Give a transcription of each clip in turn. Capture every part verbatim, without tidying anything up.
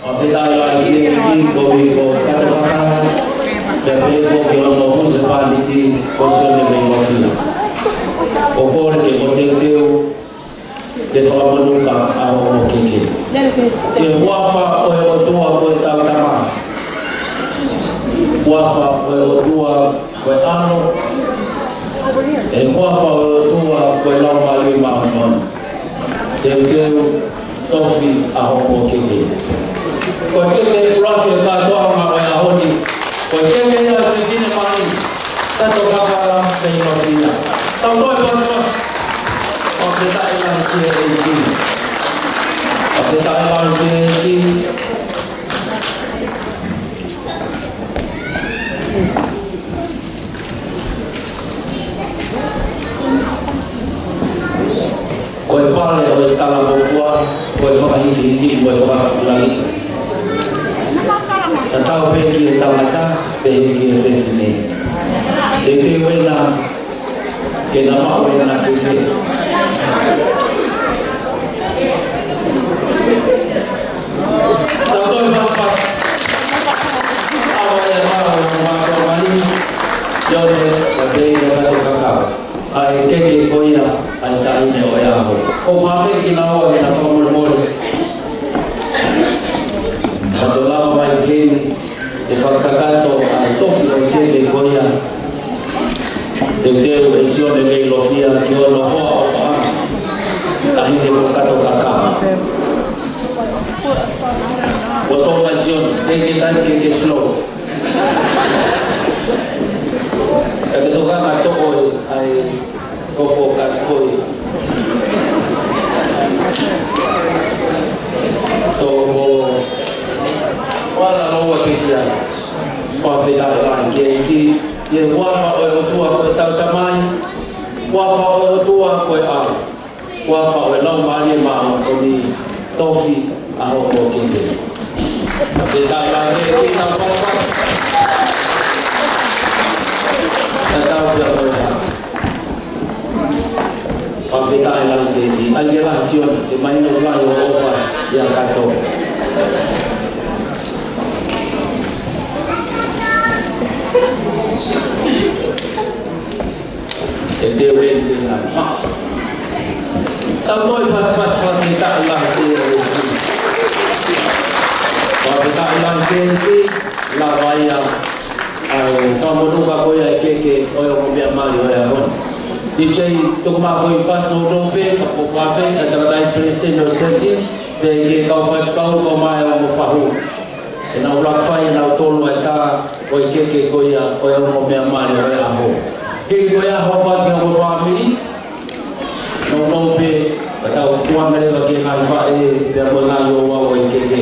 Fakafetaʻi lahi ki he ʻEiki koeʻuhi ko Kato Kakau, pea pehē foki ki hono husepāniti ko Sione Veilosia. ʻOku ou kole ke mou teuteu ke fakamonū ʻa hoʻomou keke. ʻI he huafa ʻo e ʻOtua ko e Tautamai. Huafa ʻo e ʻOtua ko e ʻAlo. ʻI he huafa ʻo e ʻOtua ko e Laumālie Māʻoniʻoni. Teuteu, tofi ʻa hoʻomou keke. Ko e keke ʻuluaki ʻo e kātoanga ʻo e ʻaho ni, ko e keke ia ʻa e fefine mali, Kato Kakau Veilosia. Tau toe pasipasi. Fakafetaʻi lahi ki he ʻEiki. Fakafetaʻi lahi ki he ʻEiki. Ko e pale ʻo e talangofua, ko e fakahikihiki, ko e fakakūlangi. Tatau pē ki he tangata, pehē ki he fefine. Teuteu ena ke na maʻu ʻena keke. Tau toe pasipasi. ʻAva e ʻaho ʻo e mātuʻa mali, Sione, ʻa Pei, ʻa Kato Kakau. ʻA e keke ko ia ʻa e taʻahine ʻo e ʻaho. ʻOku ou fakaafeʻi kinaua ke na fakamolemole. Ka tau lava mai ki heni, ʻe fakakakato ʻa e tofi ʻo e keke ko ia. Teuteu ʻe Sione Veilosia ki hono hoa ʻo Faʻa. Taʻahine ko Kato Kakau. Ko Tonga Sione, ke ke tai ke ke slow. Ka ke tokanga toʻo e, ʻa e, koko ka koi. Tō mo wala loa ke kia. Fakafetaʻi lahi ki he ʻEiki, ʻi he huafa ʻo e ʻOtua ko e Tautamai, huafa ʻo e ʻOtua ko e ʻAlo, huafa ʻo e Laumālie Māʻoniʻoni, tofi ʻa hoʻomou keke. Fakafetaʻi lahi ki he ʻEiki, tau papa. Tatau pē ʻa koe ha. Fakafetaʻi lahi ki he ʻEiki. ʻAi ke lahi Sione, ke mahino lahi hoʻo ʻofa ʻia Kato. ʻE teu eni pē nai. Tau toe pasipasi, fakafetaʻi lahi ki he ʻEiki. Fakafetaʻi lahi ki he ʻEiki, lava ia ʻa e fakamonū ko ia e keke ʻo e ongo meʻa mali ʻo e ʻaho ni. DJ, tuku mai ko e fasi ʻo nō pē, ka ko kafe, ka tala nai president ʻo e sesi, pea ki he kau faifekau, kau mai ʻo mo fahu. ʻE nau laka fai ʻe nautolu ʻa e tā ʻo e keke ko ia ʻo e ongo meʻa mali ʻo e ʻaho. Keke ko ia, hopa ki hoʻo fāmili. Nounou pē, ka tau tuanga leva ki he ngaahi faʻē, pea mo e ngaahi ouau ʻo e keke.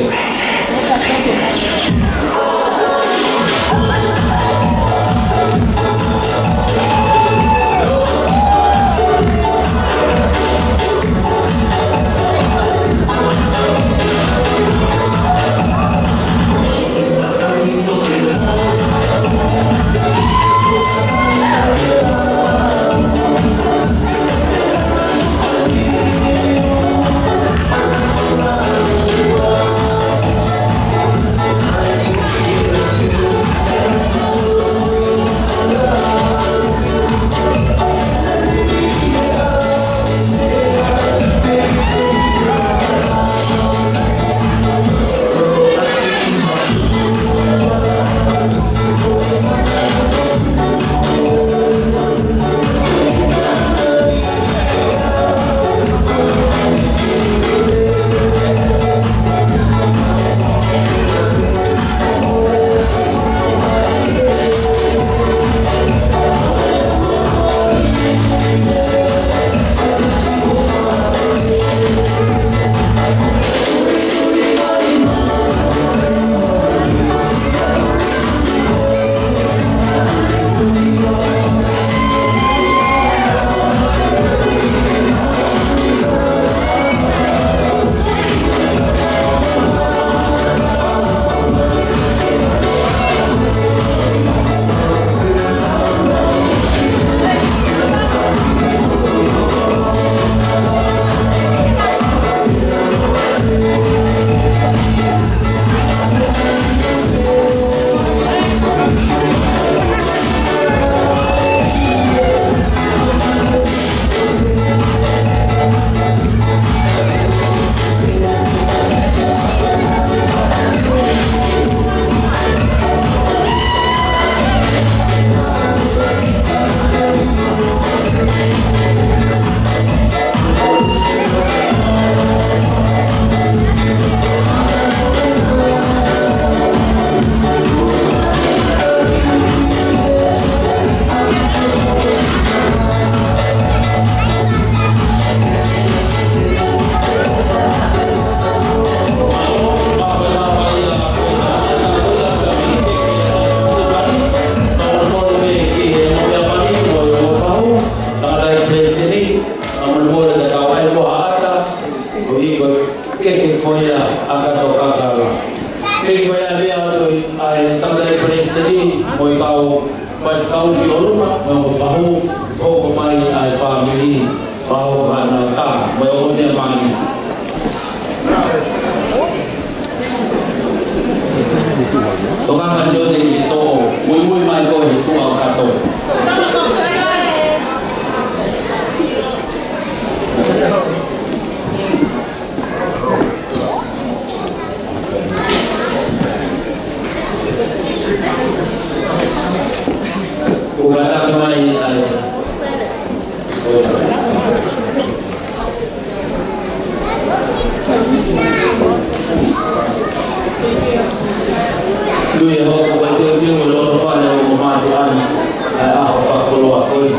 Pea ko ia lea atu ʻa e tangataʻeiki palesiteni, mo e kau faifekau ki ʻolunga, mo e ongo pahu, hoko mai ʻa e fāmili, pahu hana tā, mo e ongo meʻa mai. Tokanga Sione ki tō, muimui mai koe he tuʻa ʻo kātoa. Kuo kātaki mai ai. Lui e hoko ʻa e teuteu ʻo e loto fale ʻo mātuʻa ni, ʻa e ʻaho fakakoloa ko ē.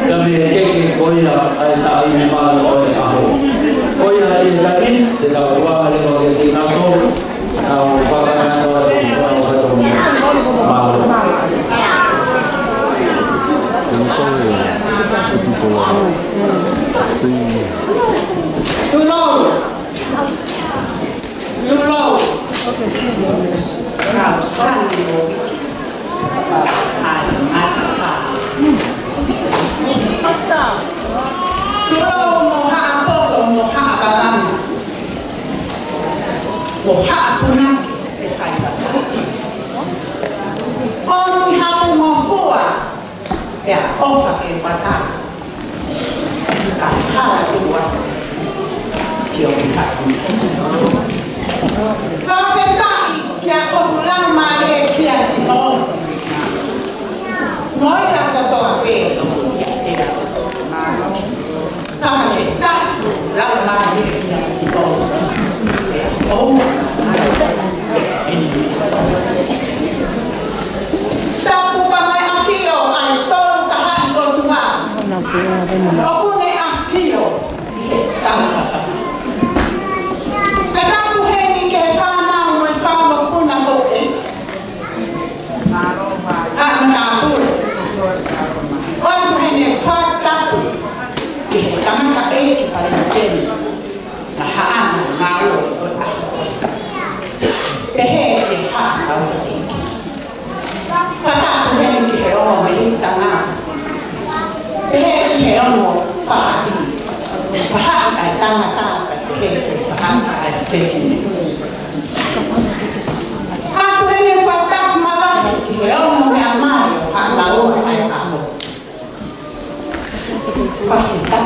Ka mei he keke ko ia ʻa e taʻahine mālohi ʻo e ʻaho. Ko ia ʻe taimi, te tau ʻoange leva ki he kinautolu, tau fakakātoa atu, tau fakatau. Mālō. Tulou. Tulou. Kau sani mo ʻai mata. Tulou mo haʻa poto mo haʻa palama. Mo haʻa puna ke fai pata. ʻOni hapu mo hua. Pea ʻofa ke pata. Ka hala tua. Sio ki haku. Fakafetaʻi kia ʻoku lau mai e kia sino. Mo ia kotoa pē ia ʻea. Fakafetaʻi lau mai e kia sino. ʻOu. Tapu ka mai ʻafio ai tolu ka haʻi ʻOtua. ʻOku ne ʻafio he tangata. Ka tapu heni ki he fānau mo e fānau puna hoʻi. ʻA, na pule. ʻOku heni fakatapu ki he tangataʻeiki palesiteni. Ka haʻana ngāue ʻo e ʻaho. Pehē ki he haʻa ngāue. Fakatapu heni ki he ongo mei tanga. Pehē ki he ongo faʻahi. Faʻahi ʻa e tangata, pehē ki he faʻahi ʻa e teki. Tapu heni fakatapu mālohi ki he ongo meʻa mai ʻo haʻa ngāue ʻa e ʻaho. Fakita.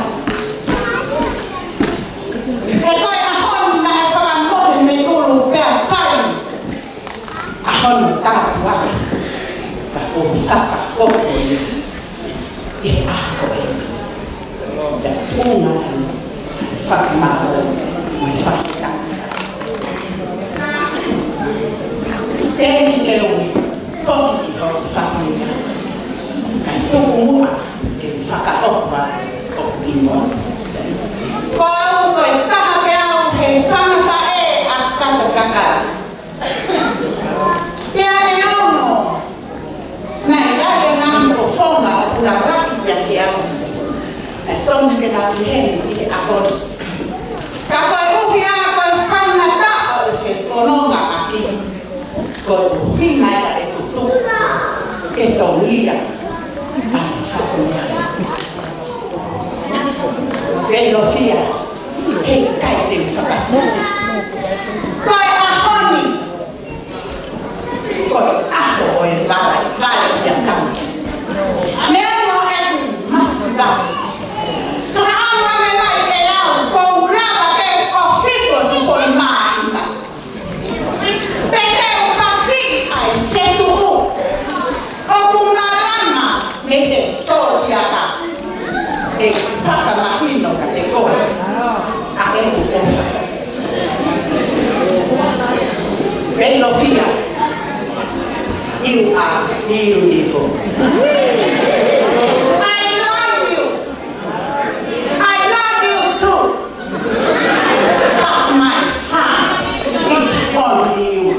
He ko e ʻaho ni naʻe fakamohe mei ʻulu pea fai. ʻAho ni tāpuaki. Ka ko e fakakoko ni. ʻI he ʻaho ni. Te unga ni. Fakamālō. Mo e fakita. Tēniti ke u foki ki hoku faʻahinga. Kae tuku muʻa ke u fakaʻofa hoku ʻingoa. Ko au ko e taha pē au he fanga faʻē ʻa Kato Kakala. Pea ne ono. Naʻe ʻi ai e ngaahi fofonga ʻoku lalaki ia ke au. Naʻe tonu ke nau ʻi heni ʻi he ʻaho ni. Ka koeʻuhi ā ko e faingataʻa ʻo e fetonongaʻaki, koeʻuhi naʻe ʻikai tutuku ke tongia ʻa e fatongia. Veilofia, heʻikai te u fakasisi. Ko e ʻaho ni, ko e ʻaho ʻo e vale, vale ia kama. Meʻa mo e masiva. Fakaʻamu ange mai ʻe au, kou lava ke ʻohiko tuko i māhina. Pea te u paki ai ke tuʻu. ʻOku malama mei he sōtiaka. ʻE fakamahino kiate koe ʻa ʻeku ʻofa. Veilofia, you are beautiful. I love you. I love you too. But my heart is only you.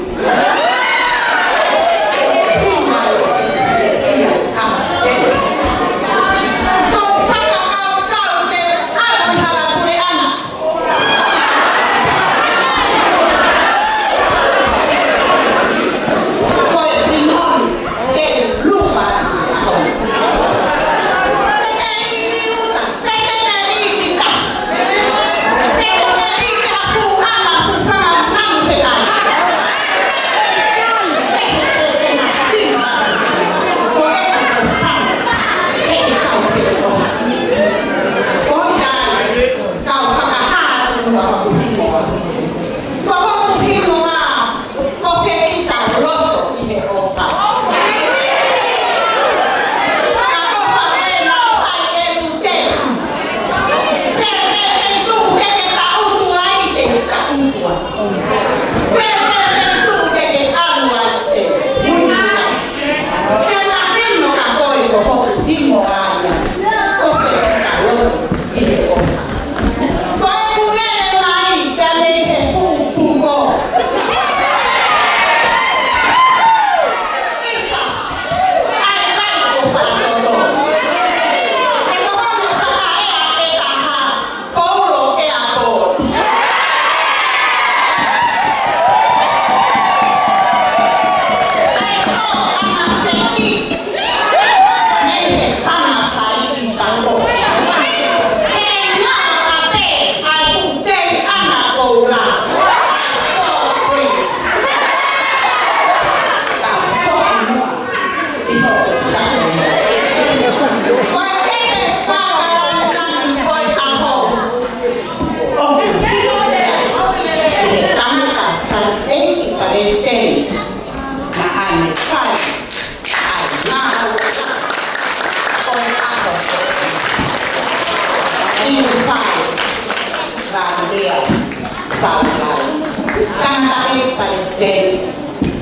Tangataʻeiki Palesiteni,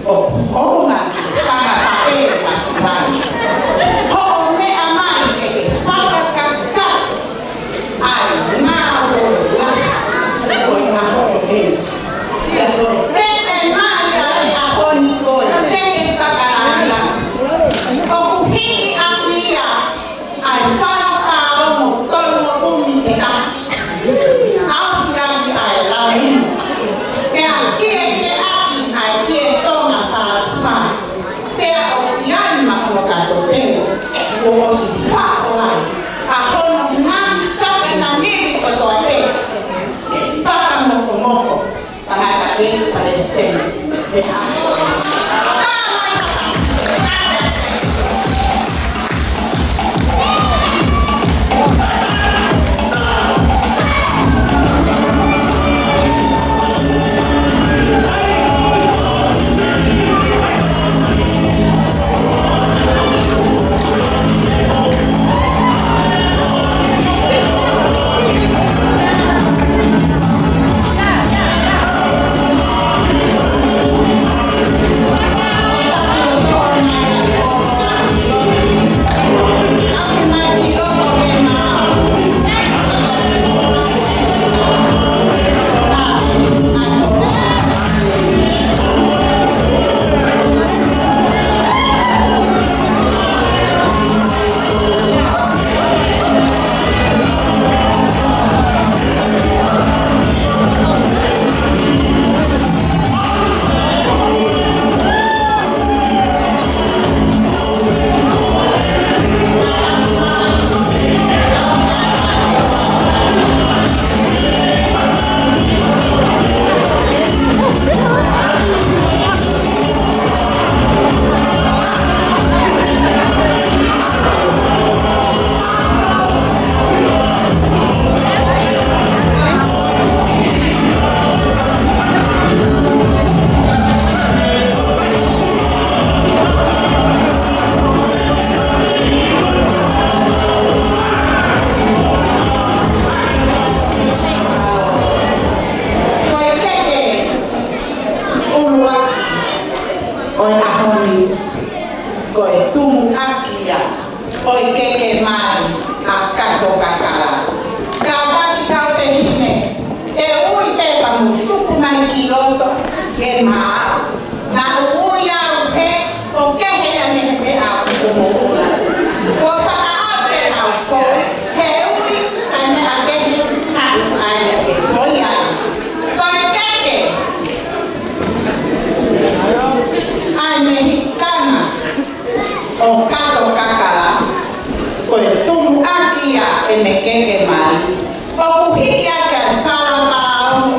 ʻo hounga tangataʻeiki masiva. Hoʻo meʻa mai ke ke fakakakato ʻa e ngāue ʻo e ʻaho ko eni. Pea ko e meʻa mai ʻa e ʻaho ni ko e teke fakalahi. ʻOku hiki ʻaki ia ʻa e fala fāongo tolungofulu mā taha. ʻAufiafi ʻa e laui. Pea kiekieʻaki ʻa e kie Tonga fātufa. Pea ʻoku ʻi ai ma ko kato teu. Kuo ʻosi faʻo ai ʻa hono ngaahi fakananili kotoa pē. Fakamokomoko. Tangataʻeiki Palesiteni. Ko e keke ʻuluaki ʻo e ʻaho ni, ko e tumuʻaki ia ʻo e keke mai ʻa Kato Kakala. Kātaki kau fefine, ʻe ui pē pea mou tuku mai ki loto ke ma ʻalu. Naʻá ku ui au pē ʻo kehe ia mei he meʻa ʻoku mou ʻilo. Kuo pau ke u ʻalu pē au ko e, he ui ʻa e meʻa kehe, ʻa e ʻai ke ko ia. Ko e keke ʻa e mehikana ʻo Kato Kakala, ko e tumuʻaki ia ʻene keke mai. ʻOku hiki ʻaki ʻa e fala fāongo,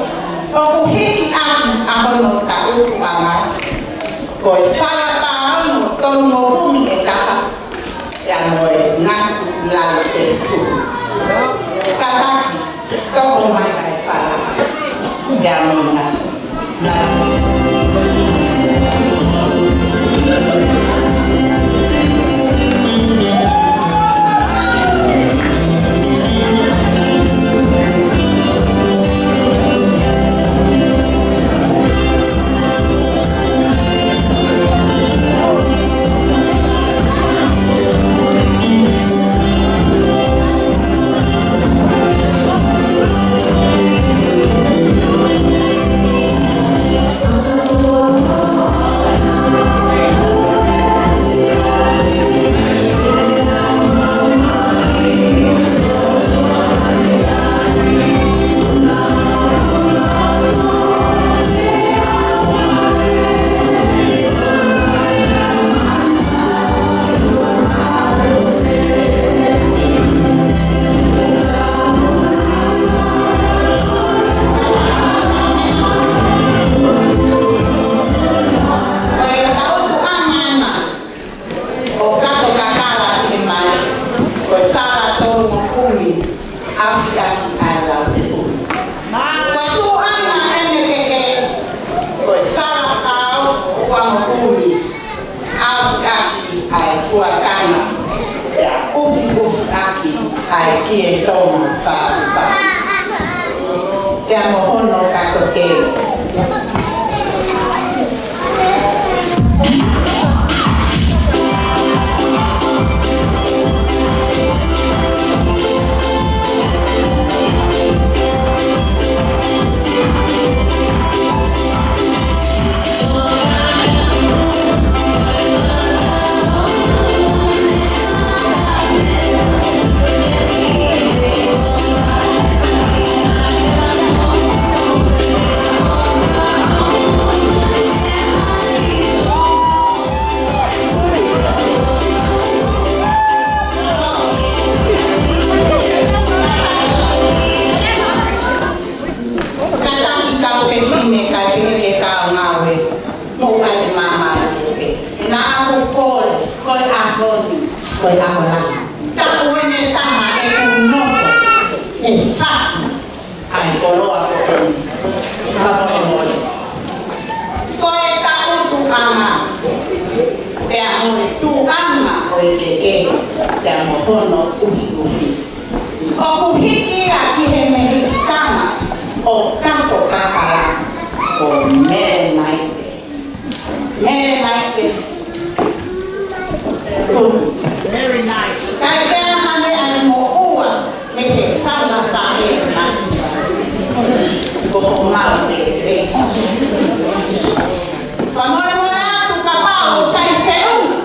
ʻoku hiki ʻaki ʻa hono taʻutuʻanga. Ko e fala fāongo tolungofulu mā taha, pea mo e ngatu lalo tetu. Kātaki, toʻo mai ʻa e fala. Pea mo e ngatu lalo. ʻO Kato Kakala ʻi he mali, ko e fala tolungofulu, ʻafiʻafi ʻa e lau pepuni. Ko e tuʻunga ʻene keke, ko e fala fāongo uangofulu, ʻafiʻafi ʻa e kuakana, pea ʻufiʻufiʻaki ʻa e kie Tonga fātufa. Pea mo hono ka Oke. Kātaki kau fefine kae pehē ki he kau ngāue, mou ʻai māmā pē. Naʻa ku kole, ko e ʻaho ni, ko e ʻaho lahi. Tapu eni tama e ku noto, e faku, ʻa e koloa ko eni. Fakamolemole. Ko e taʻutuʻanga, pea mo e tuʻunga ʻo e kekehe, pea mo hono ʻuhiʻuhi. ʻOku hiki ia ki he mehikitanga ʻo Kato Kakala ko Mele Maike. Mele Maike. Very nice. Kai ke hane ai mo ua me he fanga pae mai. Ko ko mau te te. Fakamolemole atu kapau ʻoku ʻikai feʻunga.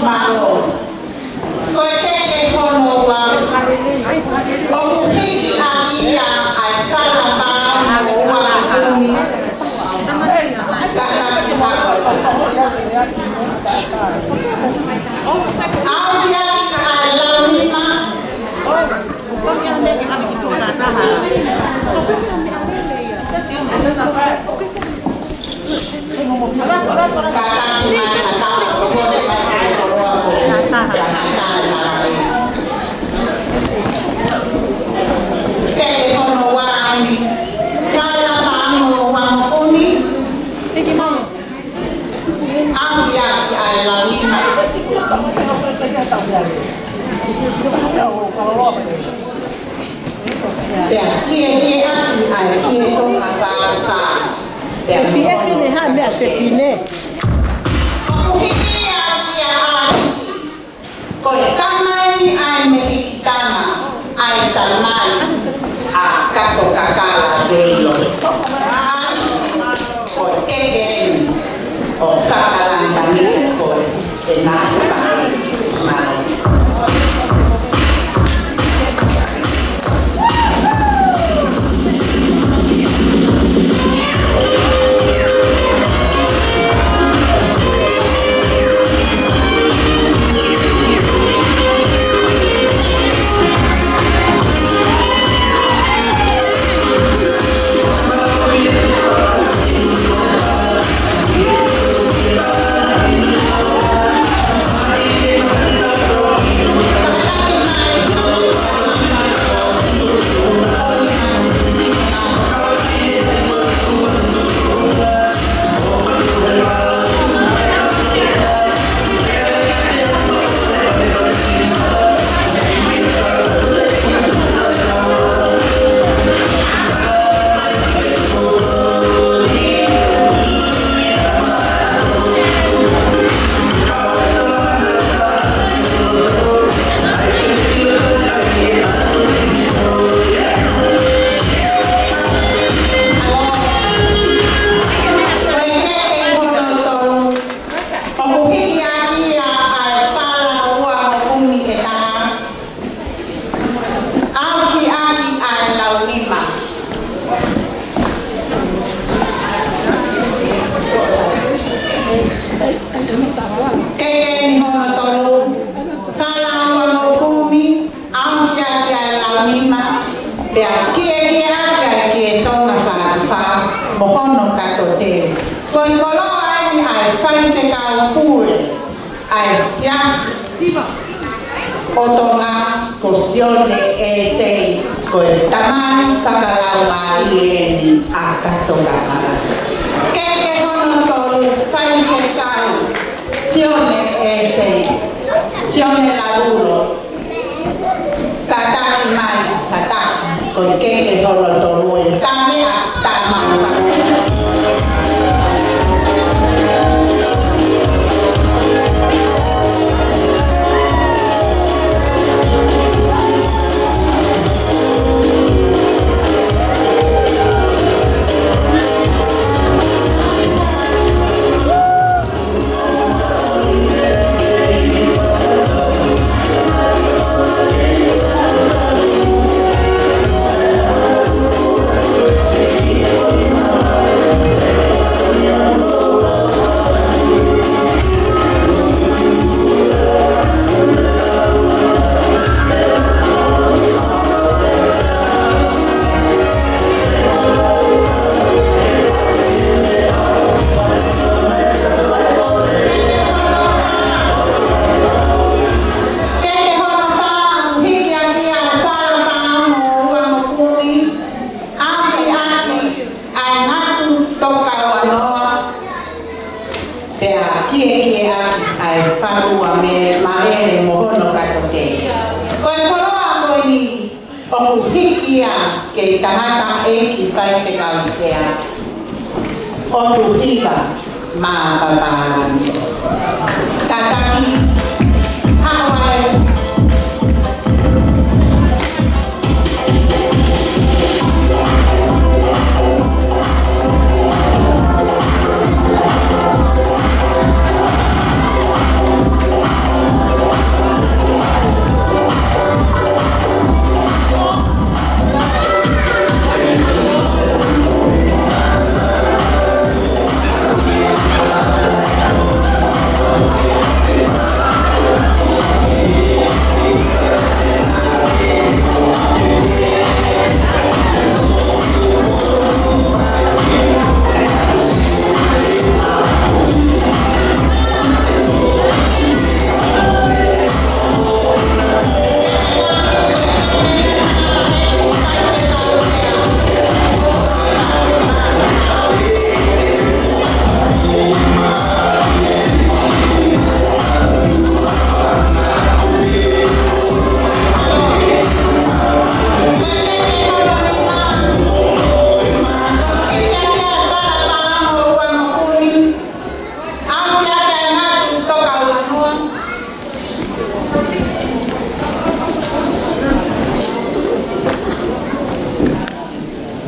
Mālō. Ko e teke hono ua. ʻOku hiki ʻaki ia ʻa e kalapa hono ua kumi. ʻAuhia ʻa e lau nima. Pea kiʻi, kiʻi ʻaki ʻa e kiʻi toka fāfā. Pea fefine, ha meʻa fefine. ʻOku hiki ia kia ʻAlisi. Ko e tamai ʻa e mehikitanga, ʻa e tamai ʻa Kato Kakala Veilo. ʻAlisi, ko e keke eni ʻo Kakalani, ko e ʻo Tonga ko Sione ʻEsei, ko e tamai fakalaumālie ʻeni ʻa Katokakala. Keke hono tolu, faifekau Sione ʻEsei, Sione Lavulo. Kātaki mai, kātaki, ko e keke hono tolu ē, ka meʻa, tā mai. Keke hono fā, hiki hake ʻa e fala fā mo ua mo kumi, ʻapiʻaki ʻa e ngatu toka ua noa, pea kiekieʻaki ʻa e fatu ua me-, malele mo hono kato tē. Ko e koloa ko eni ʻoku hiki ia ki he tangataʻeiki faifekau sea, ʻOtu Hiva Mapapalani. Kātaki, haʻu ai.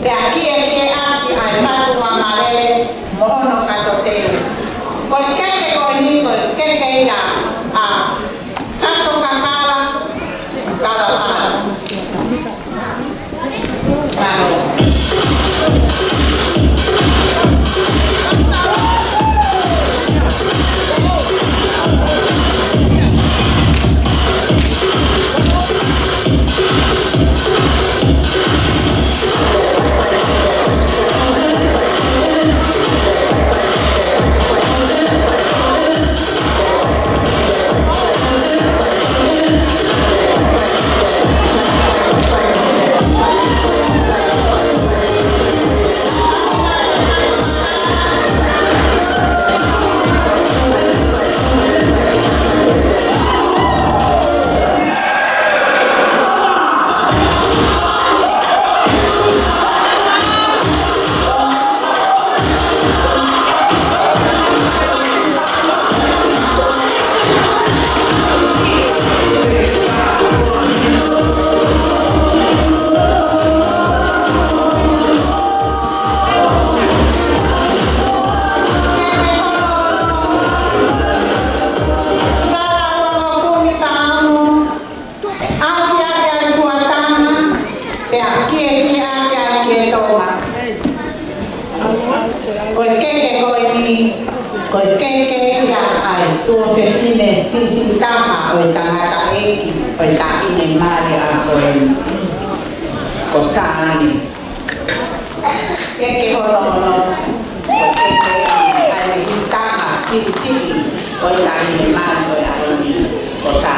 Pea kiekieʻaki ʻa e fatu ua malele mo hono kato tē. Ko e keke ko eni ko e keke ia ʻa Katokakala, Kalapala. ʻApiʻaki ʻa e fuatana, pea kiekieʻaki ʻa e ketoa. Ko e keke ko eni, ko e keke ia ʻa e tuofefine siʻisiʻi taha ʻo e tangataʻeiki ʻo e Taʻahine Male ʻa ko eni, ko Sāne. Keke hono ono, ko e keke ʻa e taha siʻisiʻi ʻo e Taʻahine Male ʻo e ʻaho ni, ko Sā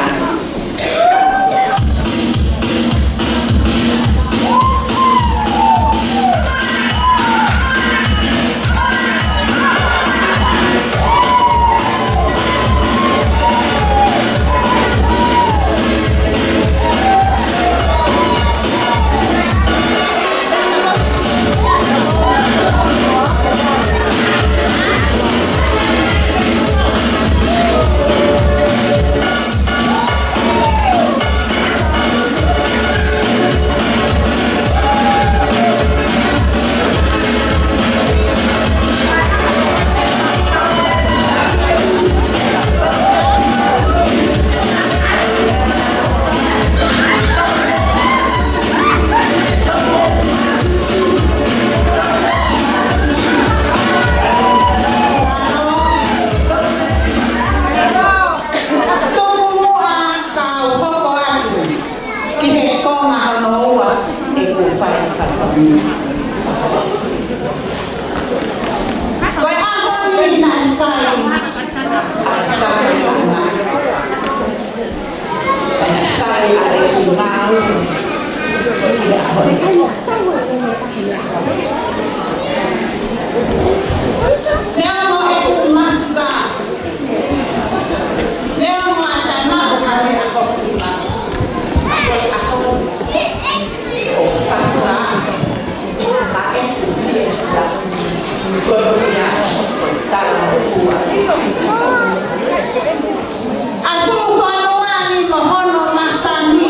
ʻA Tuʻufonua ni mo hono masani,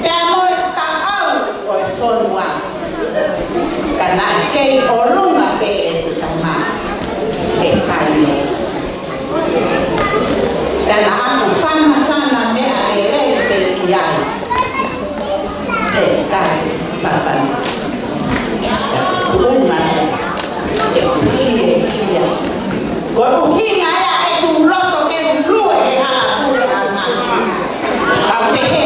pea mo e kaʻau ʻo e fonua. Ka naʻe kei ʻolunga pē ʻeku tama he kai nei. Ka naʻa ku fanafana meʻa lelei pē ki ai. He kai papa. Kuuma. Ke kuhie kia. Ko e ʻuhinga ia ʻeku loto ke u lue he hala pule ʻana. Ka u pehē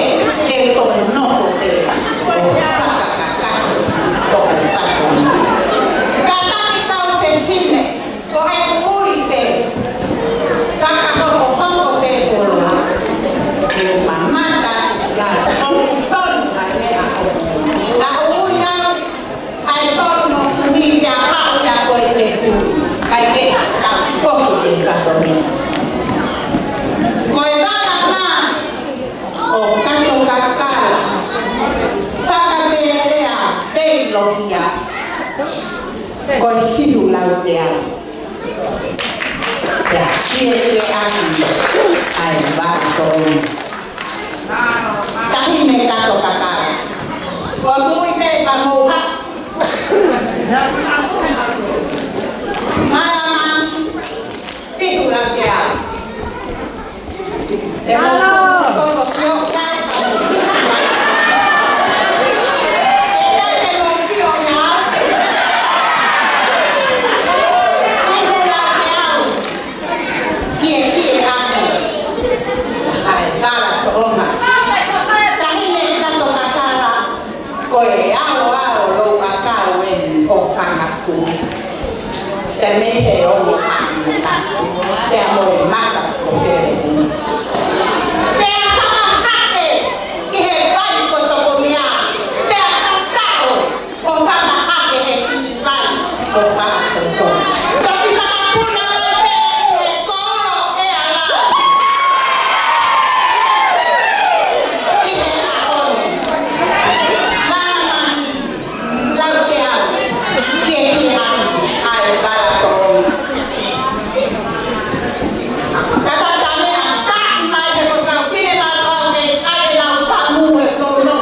ke u toe nofo pē ʻo fakakakato ʻo e pako. Kātaki kau fefine, ko ʻeku ui pē, fakahokohoko pē koloa. Ke u mamata, ka ʻoku tonu ʻa e meʻa ʻoku. Ka ʻoku ui au, ʻa e tonu mo kumi kia pau ia ko e teku. Kai ke ka poku ke ka tonu. Ko e vala na ʻo Kato Kakala. Fakapelea pei lokia. Ko e fihu lau pea. Pea kiekieʻaki ʻa e vala tonu. Taʻahine Kato Kakala. Ko e kui pē pa mou ha. Mālama, fihu lau pea. Te mou koko pio ka. Te mou sio ia. Fihu lau pea. Kiekieʻaki ʻa e vala tonu. Taʻahine Kato Kakala, ko e ʻaoʻao lounga kau eni ʻo Kangaku. Te mei he ongo ʻapi, te amo e maka ko Fele. Te aka hake ʻi he vai ko Tokomia, te aka tao ʻo fakahake he kiʻi vai ʻo Kaʻakoto. Toki fakapuna mai pē ʻi he kolo ʻea la. ʻI he ʻaho ni. Māmani, lau ke au, ke ʻi ai ʻa e vala tonu. Ka tata meʻa, taʻi mai he ko kau fine mātuʻa ke ʻai ʻenau pamu he kolo.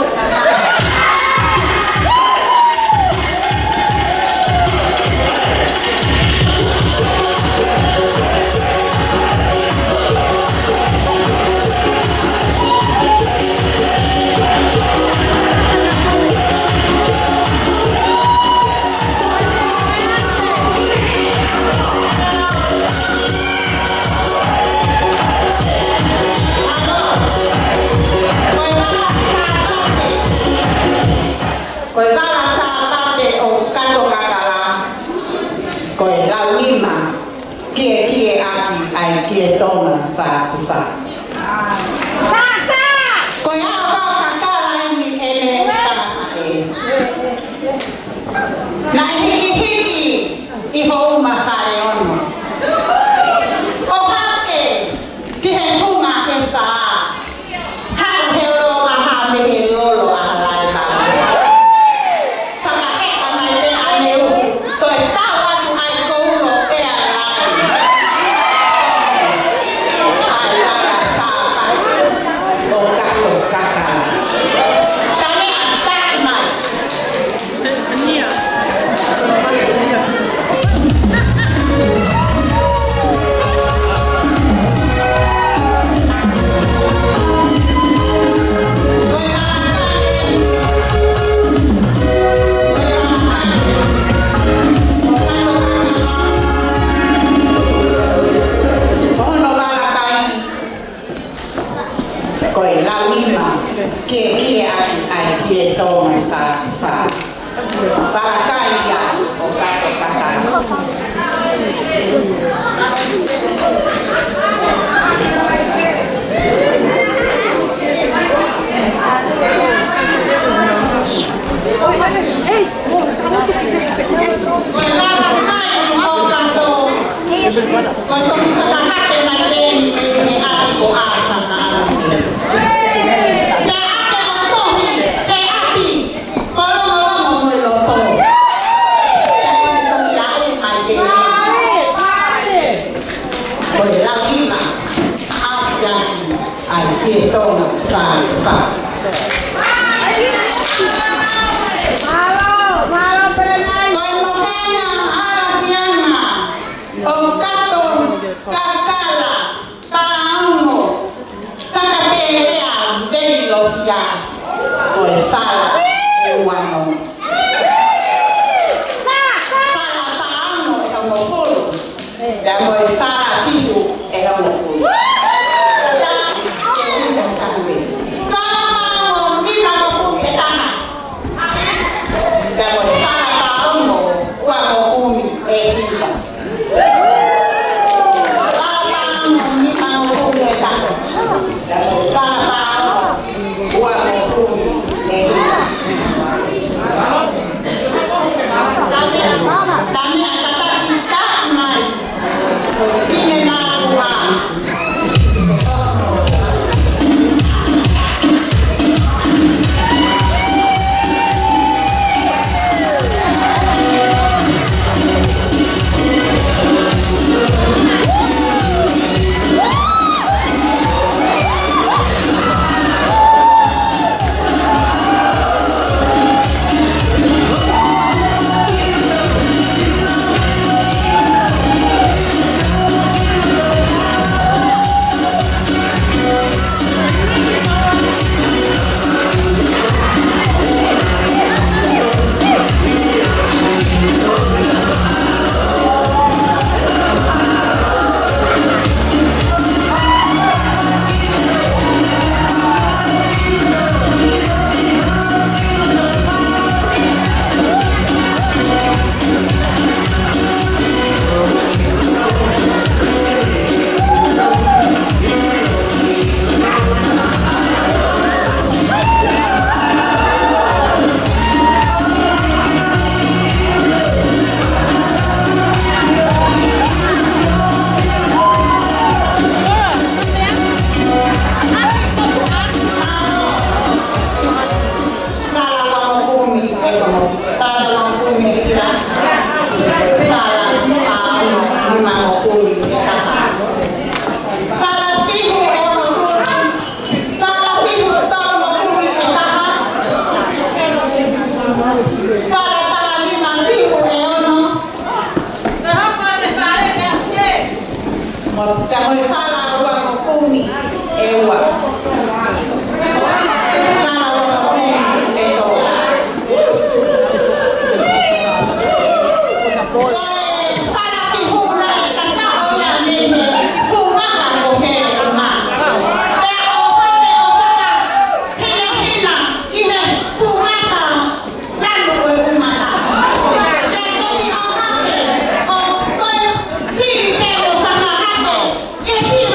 Ko e vala Sāpate ʻo Kato Kakala, ko e lau lima, kiekieʻaki ʻa e kie Tonga fātufa. Ko e ʻaoʻao Kakala eni ʻene tama ē. Naʻe hikihiki ʻi Houma Fale Ono. ʻO hake ki he funga ke fā. Haʻu he olo ʻa ha mei he lolo ʻa ha lae kau. Fakaheʻa mai ʻe ʻaneu, toe tau atu ʻa e koulo ʻea lae. ʻAi, ʻai, Mālō, mālō, Perenai. Ko e mohenga ʻalafiana ʻo Kato Kakala Paono Fakapelea Veilosia, ko e fala ʻe uanoa. Fala Paono ʻe hongofulu. Pea ko e fala fihu ʻe hongofulu. Fala Paono nimangofulu ʻe taha. Pea ko e fala Paono uangofulu ʻe hiva. Fala Paono nimangofulu ʻe taha. Fala Paono uangofulu ʻe hiva. Tami a tataki taʻi mai. Fala uangofulu ʻe ono, fala uangofulu ʻe hiva, fala Paono nimangofulu ʻe taha. Fala fihu ʻe hongofulu, fala fihu tolungofulu ʻe taha, fala Paono nimafihu ʻe ono, mo e fala uangofulu ʻe ua. Fala uangofulu ʻe tolu. Ko e fala fihu naʻe tatau ia mei he funga ko Hēlema. Pea ʻoku pau ke ʻo fakahinohino ʻi he funga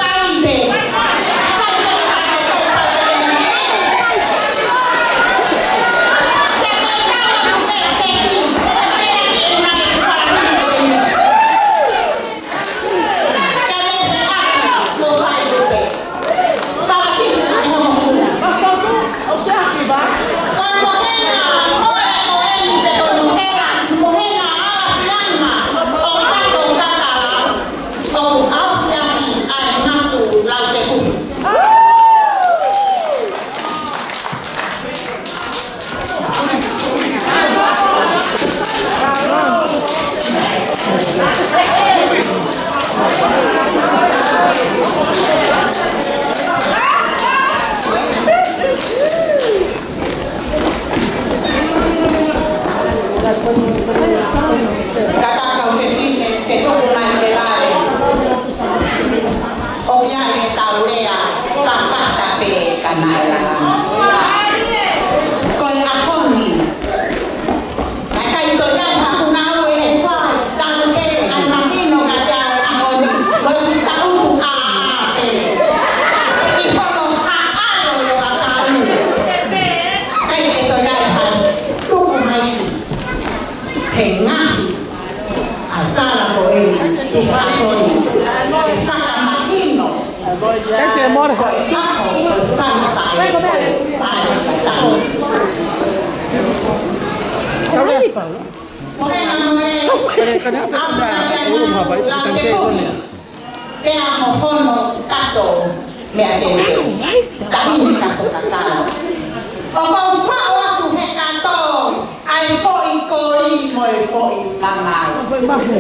Ka ka kau fefine, ke tuku mai ke vale. ʻOku ʻi ai e tau lea, papata pē ka naʻe lalanga. Ko e ʻaho ni, naʻe ʻikai toe ʻi ai ha punake ʻe fai, talu pē ʻa e mahino kiate au e ʻaho ni, ko e taʻu a a pē. ʻI hono haʻalo ʻo ʻakau. ʻIkai ke toe ʻi ai ha tuku mai. He ngaahi ʻa e fala ko eni, tuku ʻa Toni, ke fakamahino. Thank you, Mora. Ko e ʻaho, ko e fala ko ē, ʻa e taʻu. Ko e ʻaho ē, ʻaho ē, ʻaho ē, Pea mo hono kato, Meʻa tētē. Tahi ni ka ko ka tau. ʻOku ou faʻo atu he kato, ʻa e foʻi koli mo e foʻi mamau. Foʻi mahu.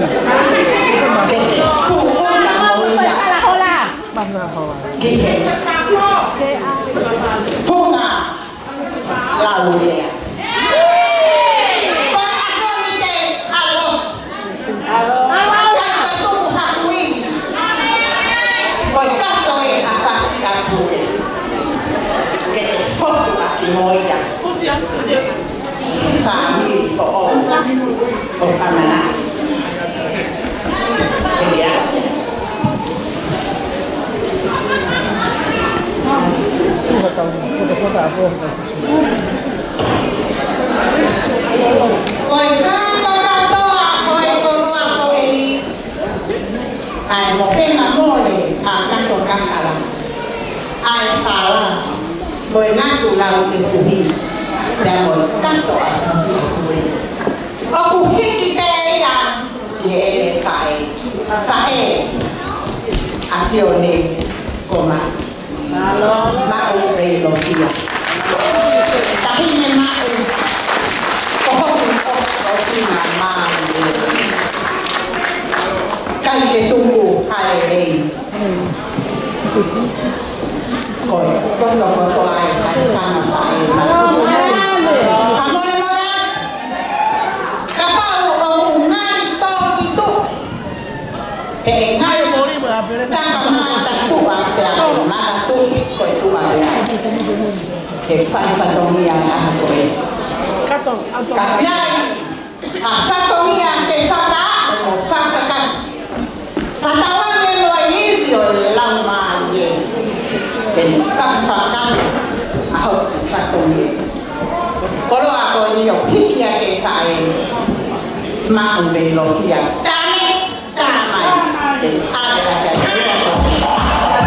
Ke te puʻuta mo ia. Mahu hola. Ke te. Punga. Laulea. Ko e ako ni te alos. Alos. Ka tuku hakuini. Ko e sato e afasi a pule. Ke te fotu a ki moia. Fāmili foʻou. ʻO Kamana. Ia. Ko e kato kātoa, ko e koloa ko eni. ʻA e mohenga mole ʻa Kato Kasala. ʻA e fala, ko e ngatu lau ke puhi. Pea mo e kato ʻa Puhi. ʻOku hiki pē ia ʻi heʻene faʻē. Faʻē. ʻA Sione ko Ma. Maʻu Veilokia. Taʻahine Maʻu. Ko hoku ʻofa ʻo Tina Maʻu. Kai ke tuku halelei. Ko e, koto koto ai, ai, fana, ai, ai. Kamolemole. Kapau ʻoku ngali tōkituʻa. He ngali tama mata tuʻa, te a mata tuʻi, ko e tuʻa ia. He fai fatongia ʻa ko e. Ka ʻi ai, ʻa fatongia ke fakaaʻu mo fakakakato. Fakatauange mo e ivi ʻo e Laumālie. Ke fakafakaaʻu ʻa hoku fatongia. Koloa ko eni ʻoku hiki ʻa e faʻē. Maʻu Veilokia. Tane, tamai. Ke ale ake ʻa e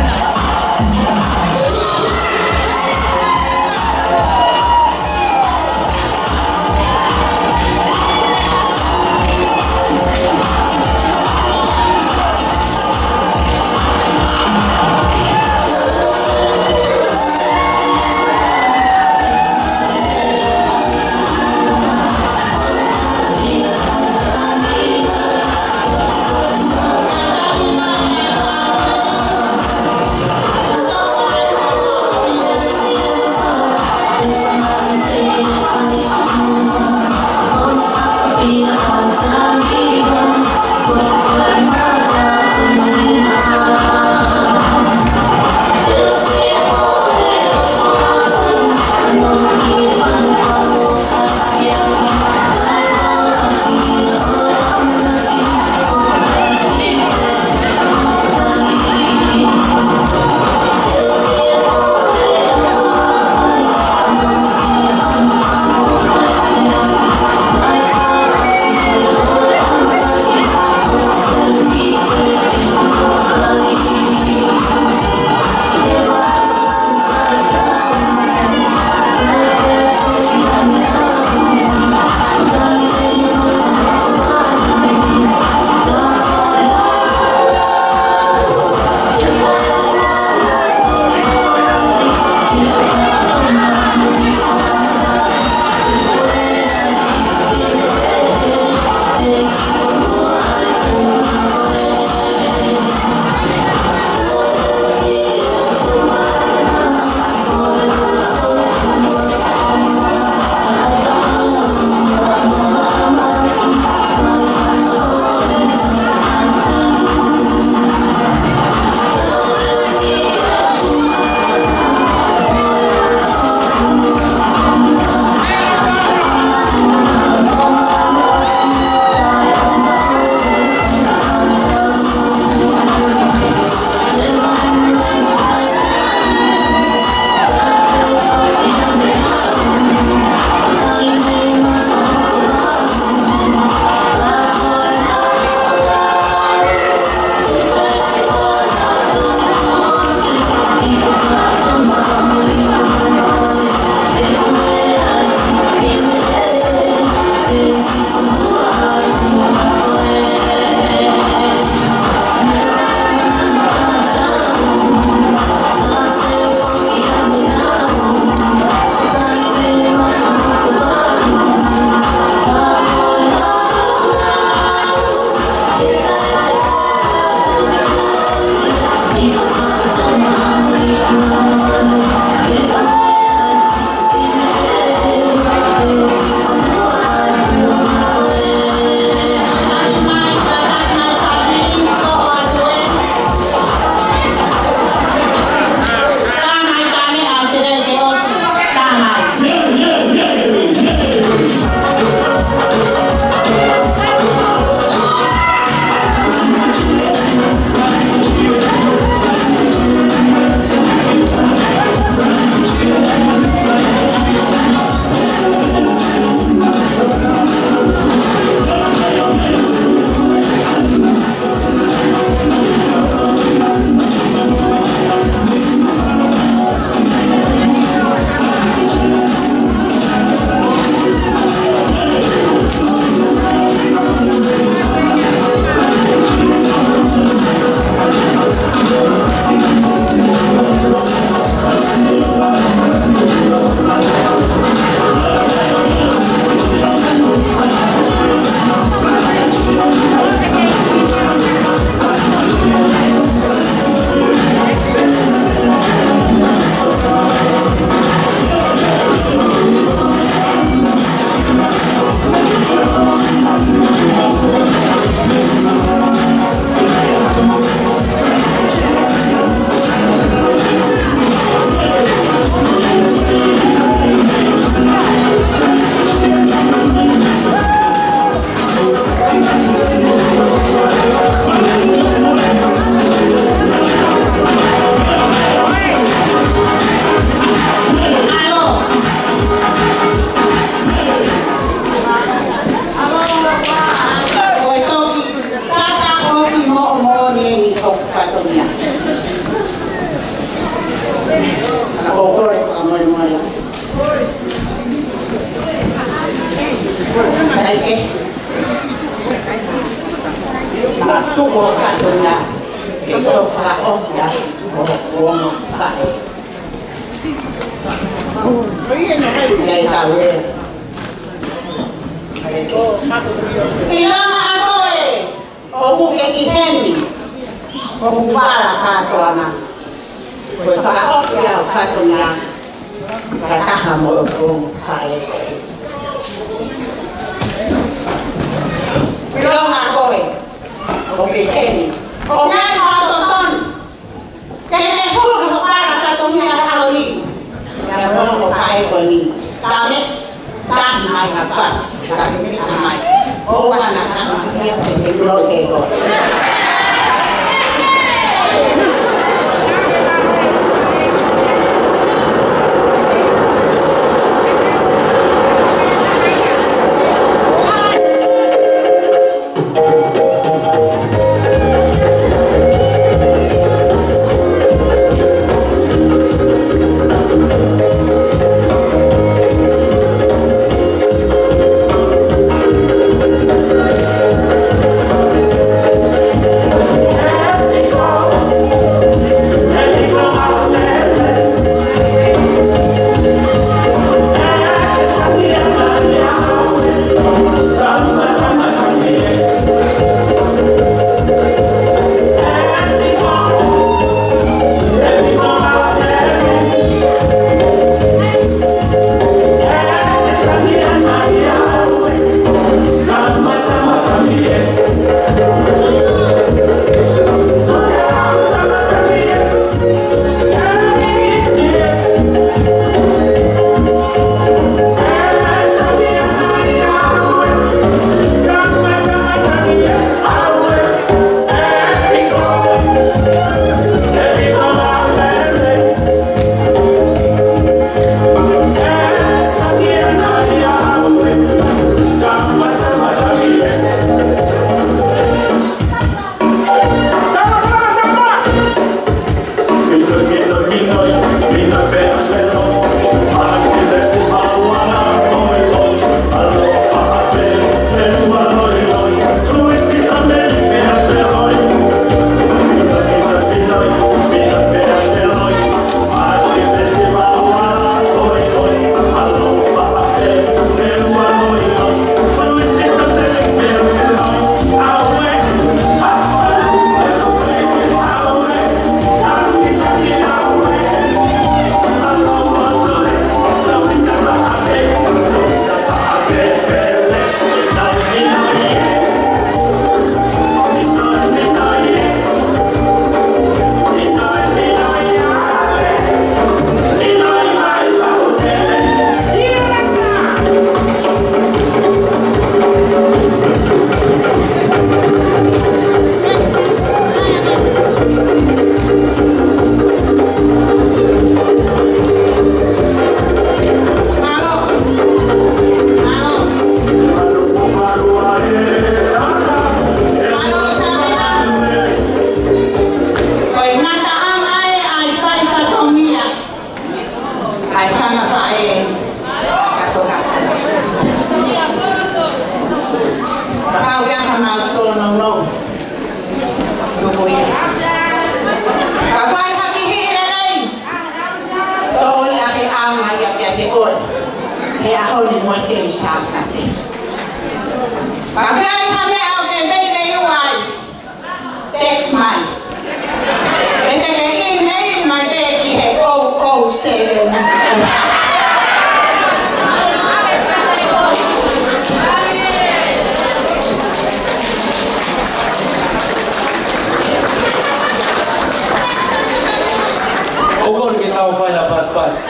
Ia. Ka ko e kole fakamolemole. Kaikehe. Ka tuku ʻo kātoanga. Ke tau fakaʻosi ʻa e kuonga. Ia e kau ē. ʻIlonga ʻa koe. ʻOku ke ʻi heni, ʻoku pala kātoanga. Ko e fakaʻosi ʻa e kātoanga, ka taha mo e kau faʻē. ʻIlonga ʻa koe, ʻoku ke ʻi heni. ʻOku ke ʻi hotau totonu. Ke ne hū ʻi ho pala kātoanga ʻa e ʻaho ni. Ia mo ho faʻē ko eni. Tame, tame mai ha fasi. Tame mai. ʻO wana tame ia ke te kulo ke ko. Ko e ngataʻanga ē ʻa e fai fatongia ʻa e fanga faʻē kātoa. Kapau ia ka mau tōnounou. Tuku ia. Kapau ʻi ha kihiʻi lelei. Tō ia ke ʻaonga ia kiate koe. He ʻaho ni mo e teu Sāpate. Kapau ʻi ha meʻa ʻoku ke veiveiua ai. Text mai. Pe te ke email mai pē ki he oh oh seven. ʻOku ou kole ke tau fai ha pasipasi.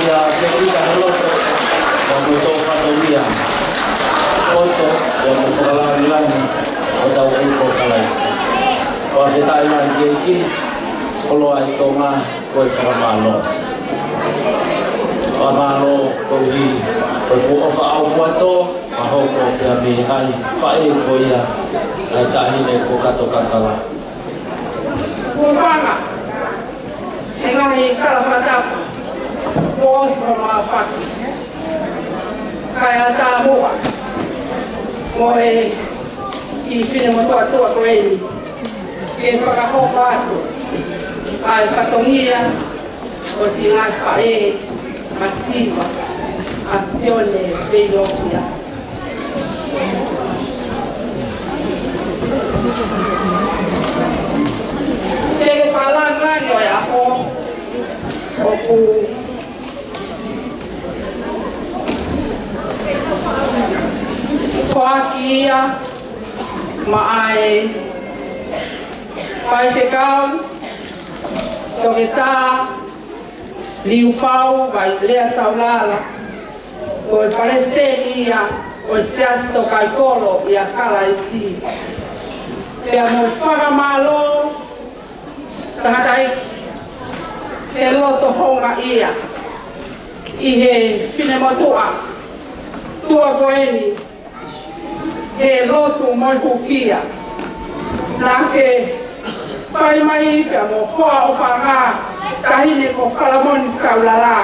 Ia, ke ʻita he loto, ʻa e motuʻa fatongia. ʻOtua, ia mo e fakalāngilangi ʻo hotau ʻEiki ko Kalaisi. ʻOku ke taʻeʻaonga ki he ʻEiki, koloa ʻi Tonga, ko e fakamālō. Fakamālō, koeʻuhi, ko e fuʻu ʻofa ʻaufuatō, ʻa hono hoko pea mei he ngaahi faʻē ko ia, ʻa e taʻahine ko Kato Kakala. Hūfanga he ngaahi kalafatapu kuo ʻosi hono aofaki. Kae ʻatā muʻa mo e kiʻi finemotuʻa tuʻa ko eni ke fakahoko atu ʻa e fatongia ʻo e ngaahi faʻē masiva ʻa Sione Veiokia. Teʻeki ke fakalāngilangi ʻo e ʻaho ʻoku foaki ia maʻa e faifekau, Toketā Liufau Vailea Taulala, ko e palesiteni ia ʻo e Siasi Tokaikolo ʻia Kalaisi. Pea mo e fakamālō tangataʻeiki he loto houngaʻia ʻi he finemotuʻa tuʻa ko eni he lotu mo e hūfia. Naʻa ke fai mai pea mo e hoa ʻofaʻanga, Taʻahine ko Falamoni Taulala.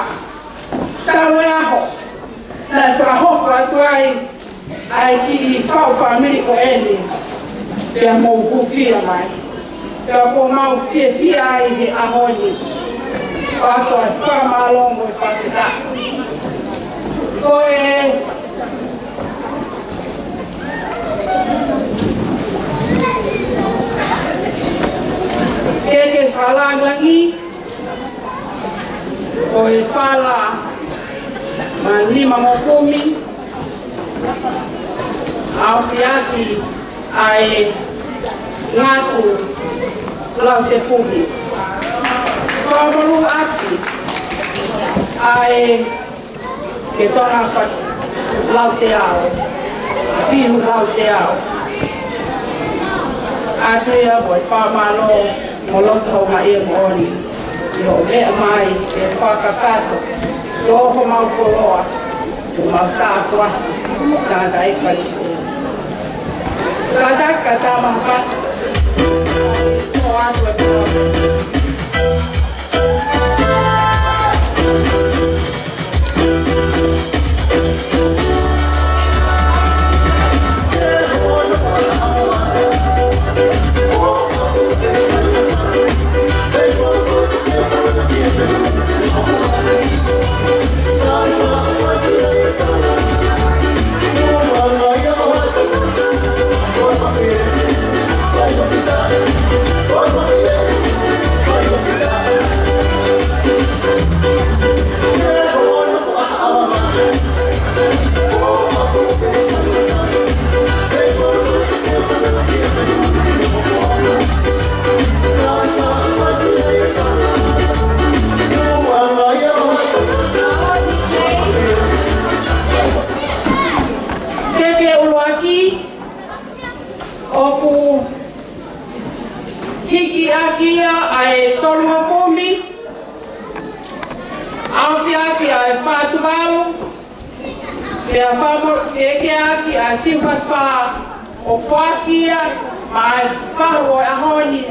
Talu e ʻaho naʻe fakahoko atu ai ʻa e kiʻi faʻu fāmili ko eni, pea mou hūfia mai. Pea kuo mau fiefia ai he ʻaho ni. Pea ko e fakamālō mo e fakafetaʻi. Ko e Teʻeki ke fakalāngilangi ʻo e fala mā nima mo kumi, ʻaofaki ʻa e Ngatu Lautepuhi. Fakamolū ʻaki ʻa e ke tona fa Lauteao, Pihu Lauteao. ʻAtu ia mo e fakamālō mo e loto houngaʻia moʻoni ʻi hoʻo meʻa mai ke fakakakato ʻa homau koloa, ʻo mau tāpuaki, tangataʻeiki. Kātaki ka tau maʻu ha Teʻeki ke ʻuluaki, ʻoku hiki ʻaki ia ʻa e tolu ʻo kumi, ʻaofaki ʻa e fā Tuvalu, pea fakamoʻoni teʻeki ʻaki ʻa e fiha fā ʻo foaki ia maʻa e fahu ʻo e ʻaho ni,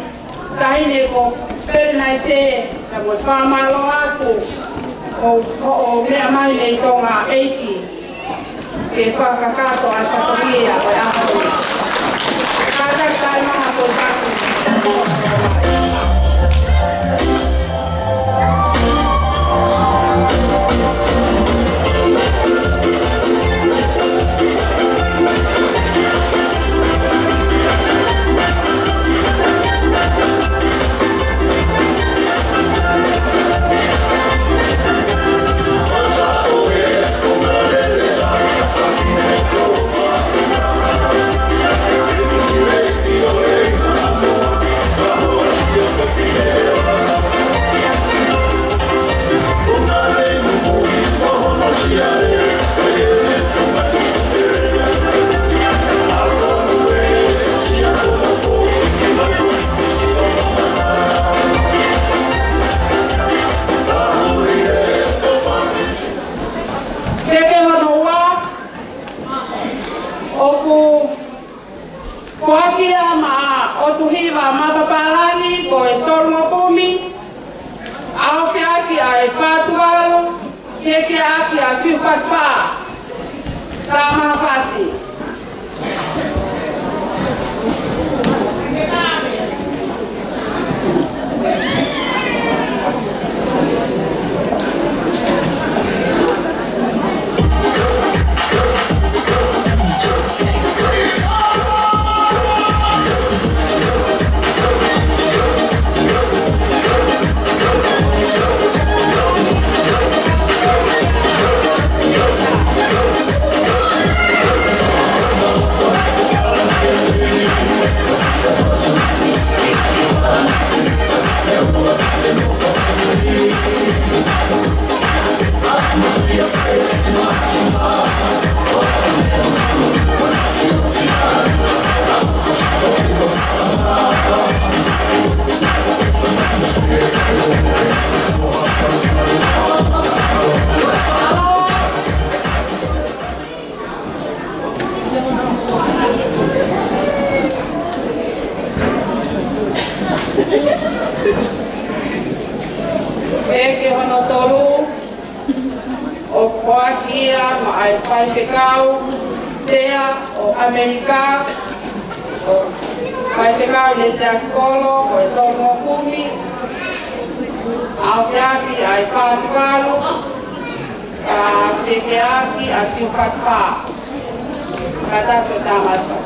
Taʻahine ko Pelinaite, ka mo e fakamālō atu ʻo, ʻo, ʻo meʻa mai mei Tonga ʻEiki ke fakakakato ʻa e fatongia ʻo e ʻaho ni. Kātaki kae maha ko e taku. Foaki ia maʻa ʻOtuhiva Mapapālangi ko e tolungofulu kumi, ʻaofia ʻaki ʻa e fā Tuvalu, siekiaʻaki ʻa Fiu Fatu Pā. Tama Fasi. Pea ko hono tolu, ʻoku foaki ia maʻa e faifekau, Sea ʻo ʻAmelika, ʻo faifekau Letiasi Kolo, ko e tolungofulu kumi, ʻaofia ʻaki ʻa e fā Tuvalu, ʻa Tekeaki, ʻa Fiu Fatu Pā. Kātaki ʻo tama atu.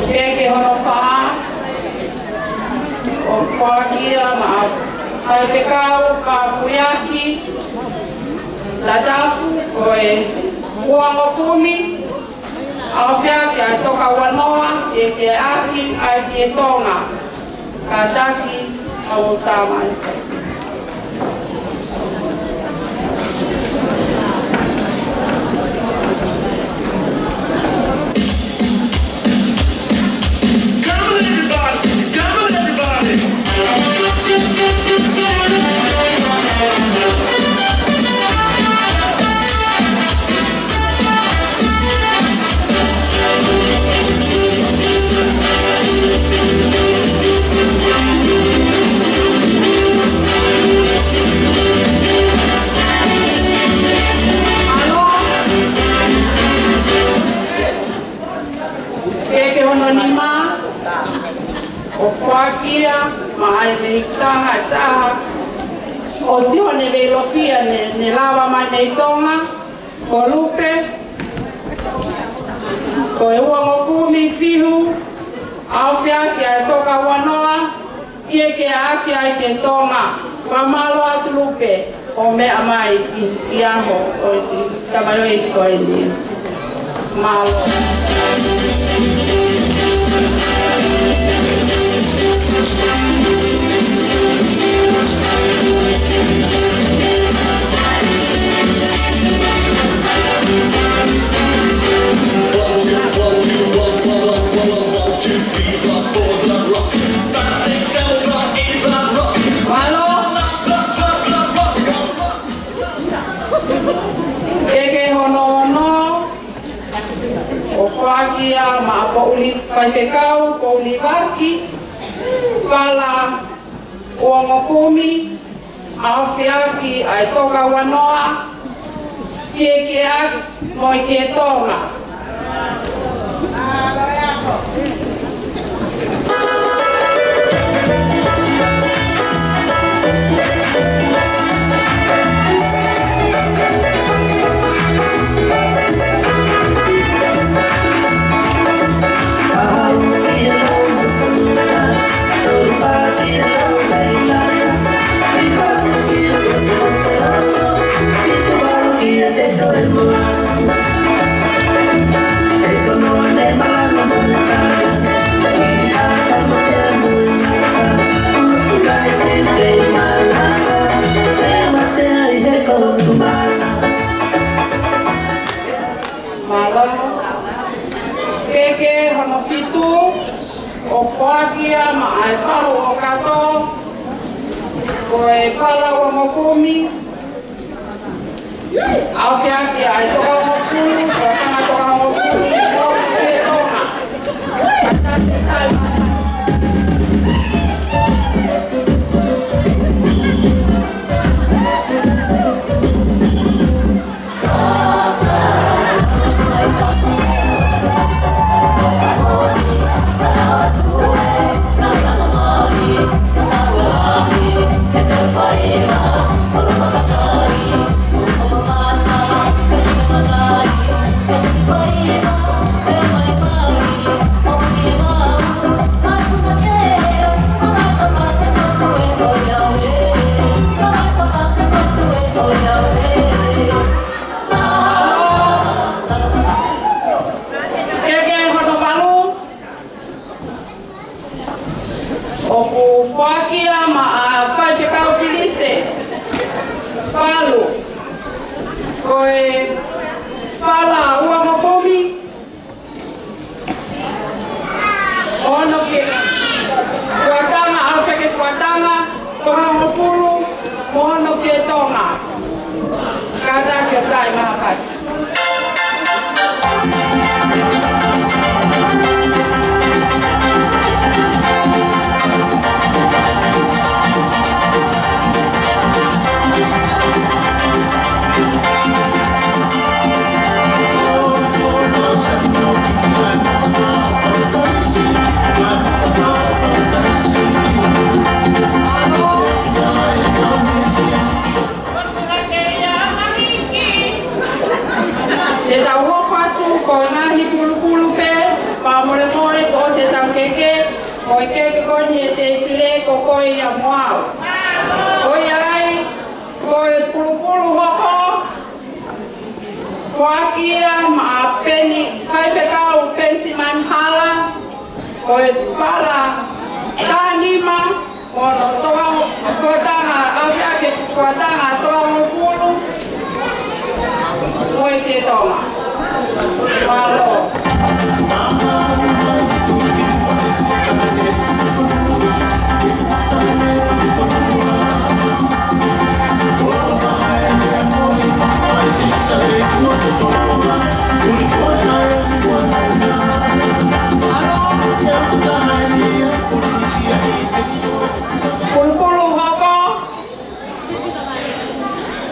Pea ko hono fā, ʻoku foaki ia maʻa faifekau, Fafuiaki Ladafu, ko e uangofulu kumi, ʻaofia ʻaki ʻa e toka ua noa, Tekeaki, ʻa e Tonga. Kātaki ʻo tama atu. Come on, everybody! Come on, everybody! Pea ko hono nima, ʻoku foaki ia maʻa e mehikitanga ʻe taha ʻo Sione Veilokia, ne, ne lava mai mei Tonga, ko Lupe, ko e uangofulu kumi, Fiu, ʻaofia ʻaki ʻa e toka ua noa, Tekeaki, ʻa e Tonga. Fakamālō atu Lupe, ʻo meʻa mai ki, ki he ʻaho ʻo e kiʻi tamaioʻeiki ko eni. Mālō. Mālō. Pea ko hono ono, ʻoku foaki ia maʻa Poʻuli, faifekau Poʻuli Vaki Fala, uangofulu kumi, ʻaofia ʻaki ʻa e toka ua noa, Tekeaki mo e Tonga. ʻOku foaki ia maʻa e Falu ʻo Kato, ko e Fala ua mokumi, ʻaofiafi ʻa e Tokahongofulu, ko e Tokahongofulu, ko e Tonga. Keke hono valu, ʻoku foaki ia maʻa Faifekau Pilise Falu, ko e Fala ua mokumi, mo hono ke fuatanga, ʻaofiafi e fuatanga, Tokahongofulu, mo hono ke Tonga. Kātaki ʻo taaʻi mahapai. Te tau hoko atu ko e ngaahi pulupulu pē, fakamolemole ko e te tau keke, ko e keke ko eni ʻe te file ko koe ia mo au. Ko ia ai, ko e pulupulu hoko, foaki ia maʻa Peni, Faifekau Penisimani Hala, ko e Fala taha nima, mo hono Tonga, fuatanga, ʻaofiafi e fuatanga Tokahongofulu, mo e ke Tonga. Mālō. Pulupulu hoko,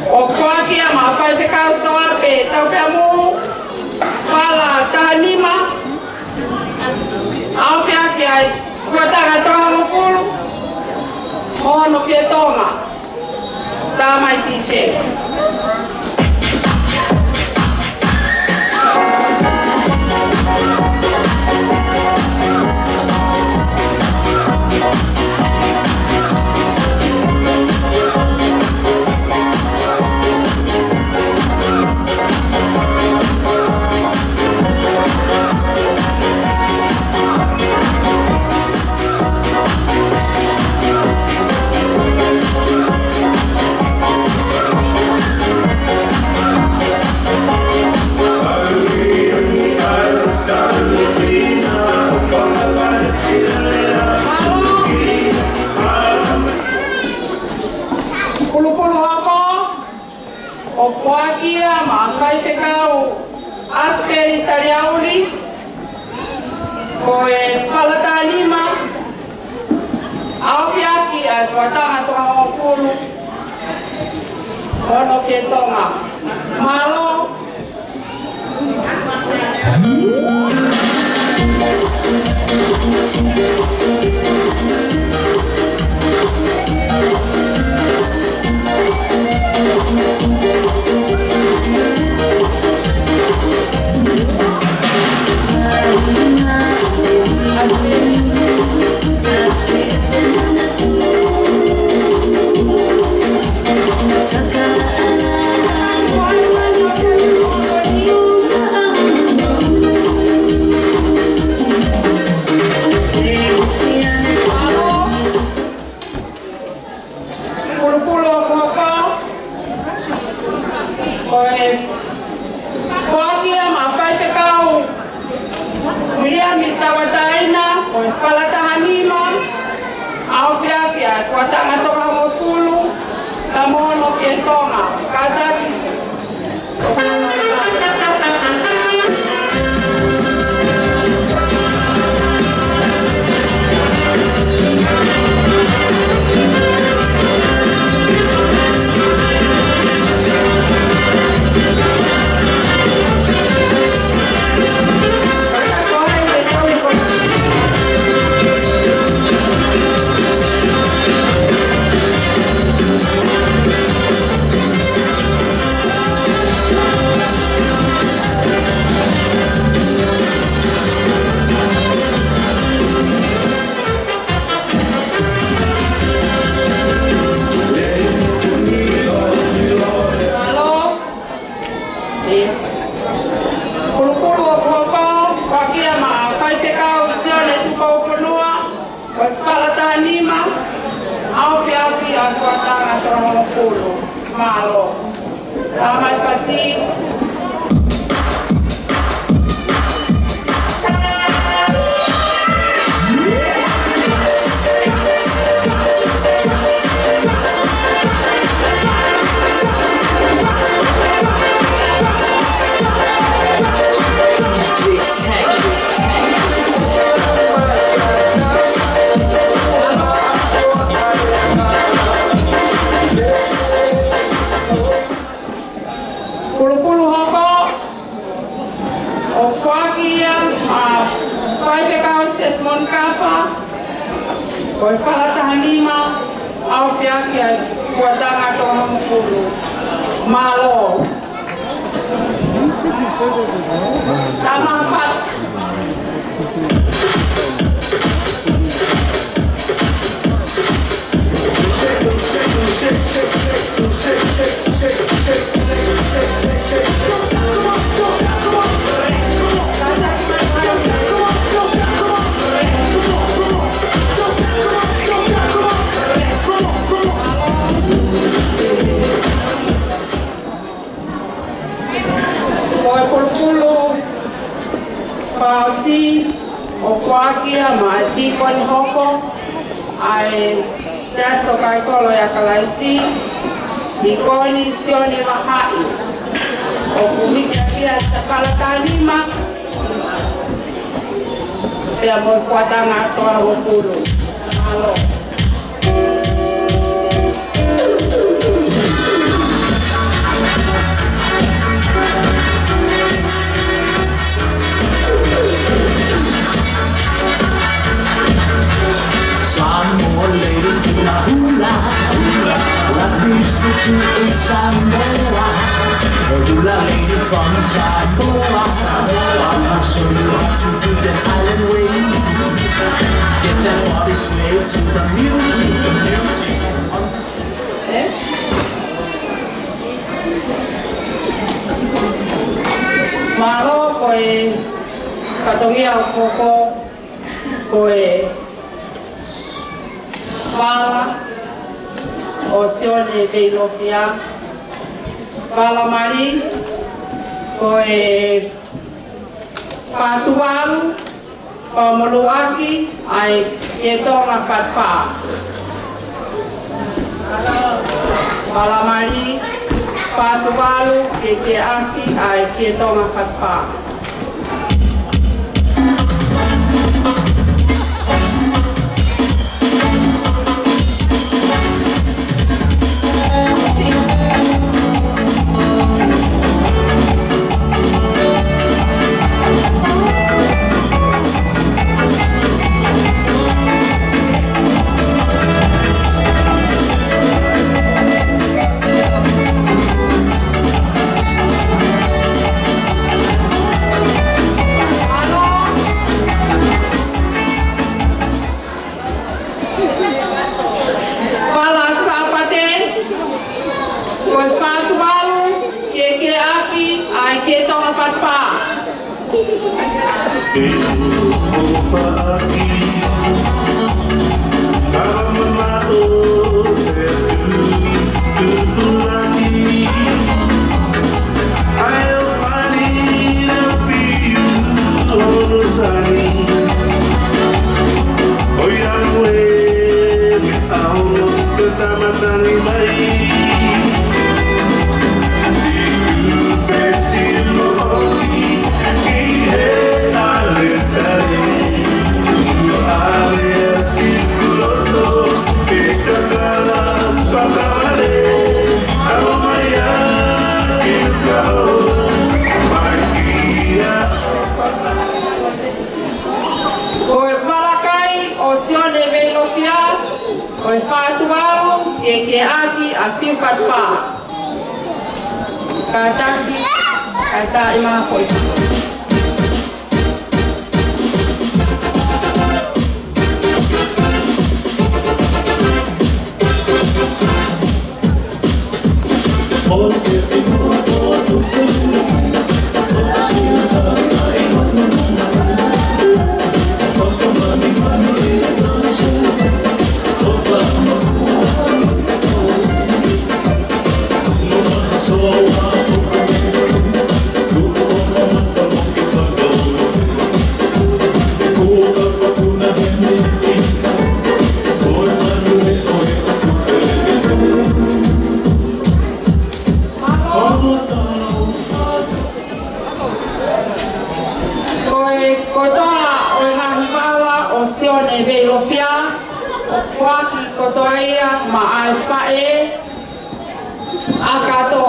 ʻoku foaki ia maʻa Faifekau Soape Taupeamu, Fala taha nima, ʻaofiafi ʻa e fuatanga Tokahongofulu, mo hono ke Tonga. Tā mai T J. Pulupulu hoko, ʻoku foaki ia maʻa Faifekau ʻAsipeli Taliauli, ko e Fala taha nima, ʻaofiafi ʻa e fuatanga Tokahongofulu, mo hono ke Tonga. Mālō. Pulupulu hoko, ko e foaki ia maʻa Faifekau Viliami Tauʻatāina, ko Falataha nima, ʻaofi ʻaki ʻa e fuataʻanga toko hongofulu, ka mo hono ke Tonga, kātaki. Mālō. ʻE, kulukulu ʻoku hoko, ʻoku ʻoaki ia maʻa Faifekau Sione Tupoufonua, ko e falataha nima, ʻaofi ʻaki ʻa e fuataʻanga toko hongofulu. Mālō. Tama e pati. Kulukulu hoko, ʻoku ʻoaki ia maʻa Faifekau Sione Kapa, ko e falataha nima, ʻaofi ʻaki ʻa e fuataʻanga toko hongofulu. Mālō. Tama pat. Ko e kulukulu pāti ʻoku ʻoaki ia maʻa e tīkoni hoko ʻa e Siasi Tokaikoloi ʻa Kalaisi, Tīkoni Sione Vahaʻi. ʻOku hiki ʻaki ia ʻa e falataha nima, pea mo e fuataʻanga toko hongofulu. Mālō. Samoa lady to the hula, hula. That means to do in Samoa. A hula lady from Samoa. I'll show you how to do the island way. Get that body sway to the music, the music. Mālō. Ko e fatongia ʻoku hoko ko e vala ʻo Sione Veilofia. Vala mali, ko e Fatuvalu, ʻo moluʻaki ʻa e Kietonga Fatpa. Vala mali, Fatuvalu, ke ke ʻaki ʻa e Kietonga Fatpa. Vala Sāpate, ko e Fatuvalu, ke ke ʻaki ʻa e Kietonga Fatpa. Ko e Malakai ʻo Sione Veilofia, ko e fā Tuvalu, ke ke ʻaki ʻa Fiu Fatu Pā. Kātaki, kātaki mā ko i. Ko e kotoa ʻo e ngaahi vala ʻo Sione Veilofia, ʻoku ʻoatu kotoa ia maʻa e faʻē ʻa Kato.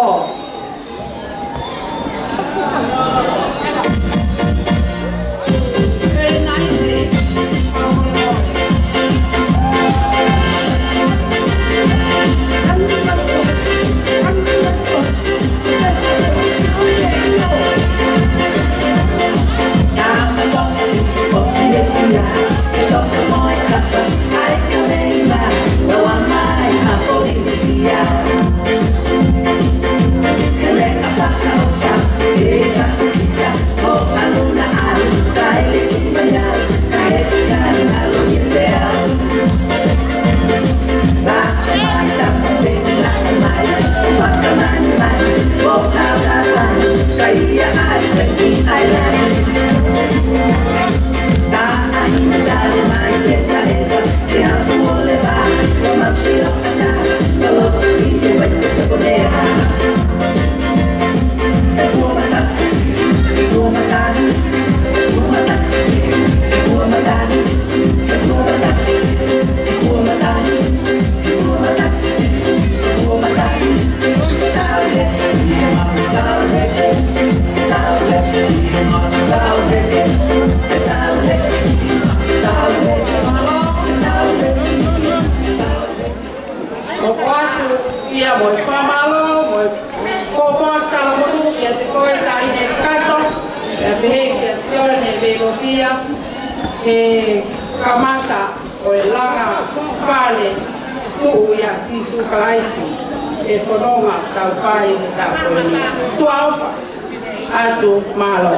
ʻOatu ia mo e fakamālō, mo e kōpoa talamotu kiate koe Taʻahine Kato, ʻa ia pehē kia Sione Veilofia, he kamata ʻo e langa fale tuʻu ʻia Sīsū Kalaisi, ʻe fononga tau fai he taʻu ko eni. Tuʻa ʻofa atu, mālō.